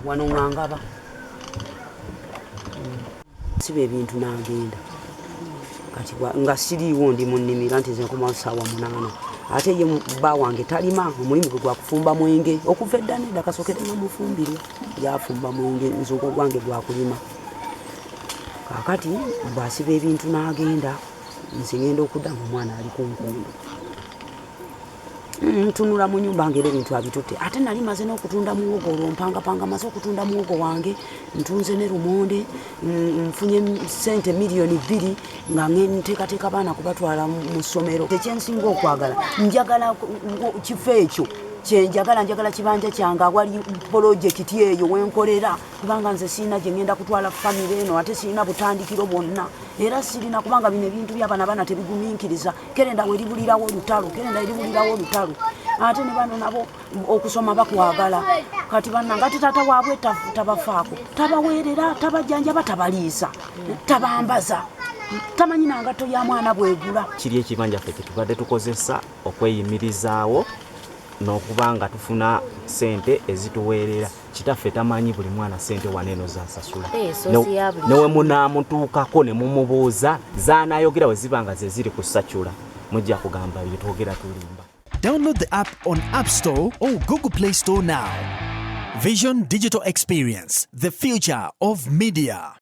Wano nga ngaba siba ebintu n'agenda. Kati nga siriiwo, ndi mu nnimiro, nti nze nkomawo ssaawa 8. Ate ye bba wange talima, omulimu gwe gwakufumba mwenge okuva edda nedda, kasokere namufumbirwa, yafumba mwenge, nze ogwo gwange gwakulima. Kakati bw'asiba ebintu n'agenda, nze ngenda okudda nga omwana ali ku nkondo. Ntunula mu nyumba nga era ebintu abitutte. Ate nali maze n'okutunda muwogo, olwo mpangapanga, maze okutunda muwogo wange, ntunze ne lumonde, nfunye sente 2 miliyoni, nga nteekateeka baana kubatwala mu ssomero. Ekyensinga okwagala, njagala kifo ekyo kyenjagala, njagala kibanja kyange awali polojekiti eyo wenkolera, kubanga nze sirina gye ngenda kutwala famire eno, ate sirina butandikiro bwonna, era sirina, kubanga bino ebintu byabana baana tebigumiikiriza. Kerenda weribulirawo olutalo, kerenda eribulirawo olutalo, ate ne bano nabo okusoma bakwagala. Kati bannange, ate taata waabwe tabafaako, tabaweerera, tabajjanjaba, tabaliisa, tabambaza, tamanyi nangatto ya mwana bwegula. Kiri ekibanja ffe kyetubadde tukozesa okweyimirizaawo n'okuba nga tufuna sente ezituweerera. Kitaffe tamanyi buli mwana sente wano eno zasasula. Source ya buli Newe munaamutuukako ne mumubuuza, zaanaayogera we ziba nga ze ziri ku sacula, mujja kugamba bye twogera tulimba. Download the app on App Store or Google Play Store now. Vision Digital Experience, the future of media.